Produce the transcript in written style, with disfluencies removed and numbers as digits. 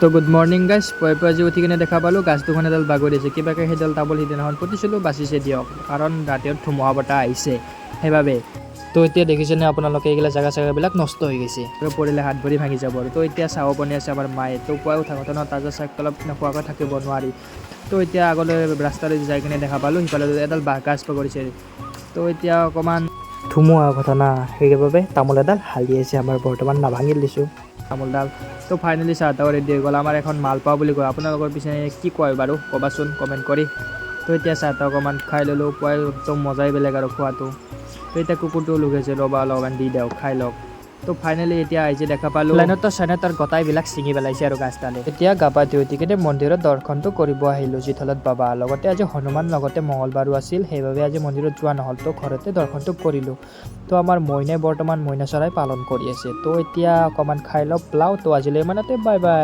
তো good morning গাইছ। পুৱাই পুৱাই আজি উঠি কিনে দেখা পালোঁ, গাছ দুখন এডাল বাগৰিছে। কিবাকৈ সেইডাল তামোল সিদিনাখন পুতিছিলোঁ, বাচিছে দিয়ক, কাৰণ ৰাতিত ধুমুহা বতাহ আহিছে সেইবাবে। তো এতিয়া দেখিছেনে আপোনালোকে, এইগিলা জেগা চেগাবিলাক নষ্ট হৈ গৈছে আৰু পৰিলে হাত ভৰি ভাঙি যাব। আৰু তো এতিয়া চাহো বনাই আছে আমাৰ মায়ে। তো পুৱাই উঠা কথা ন, তাজা চাহ অলপ নোখোৱাকৈ থাকিব নোৱাৰি। তো এতিয়া আগলৈ ৰাস্তালৈ যাই কিনে দেখা পালোঁ, সিফালে এডাল বাঁহ গাছ বাগৰিছে। তো এতিয়া অকণমান ধুমুহা ঘটনা, সেইবাবে তামোল এডাল হালি আছে আমাৰ বৰ্তমান, নাভাঙিল দিছোঁ তামোলডাল। তো ফাইনেলি চাহ তাহ ৰেডি হৈ গ'ল। আমাৰ এখন মালপোৱা বুলি কয়, আপোনালোকৰ পিছে কি কয় বাৰু ক'বাচোন কমেণ্ট কৰি। তো এতিয়া চাহ তাহ অকণমান খাই ল'লোঁ। পুৱাই একদম মজাই বেলেগ আৰু খোৱাটো। তো এতিয়া কুকুৰটো লুকাইছে, ৰ'বা অলপমান দি দিয়ক, খাই লওক। তো ফাইনেলি এতিয়া আহিছে, দেখা পালোঁ লাইনত চাইনত গোটাইবিলাক ছিঙি পেলাইছে আৰু গাছডালে। এতিয়া গা পা ধুই উঠি কিনে মন্দিৰত দৰ্শনটো কৰিব আহিলোঁ যিথলত বাবা। লগতে আজি হনুমান, লগতে মঙলবাৰো আছিল, সেইবাবে আজি মন্দিৰত যোৱা নহ'ল। তো ঘৰতে দৰ্শনটো কৰিলোঁ। তো আমাৰ মইনাই বৰ্তমান মইনা চৰাই পালন কৰি আছে। তো এতিয়া অকণমান খাই লওঁ পোলাও। তো আজিলৈ ইমানতে, বাই বাই।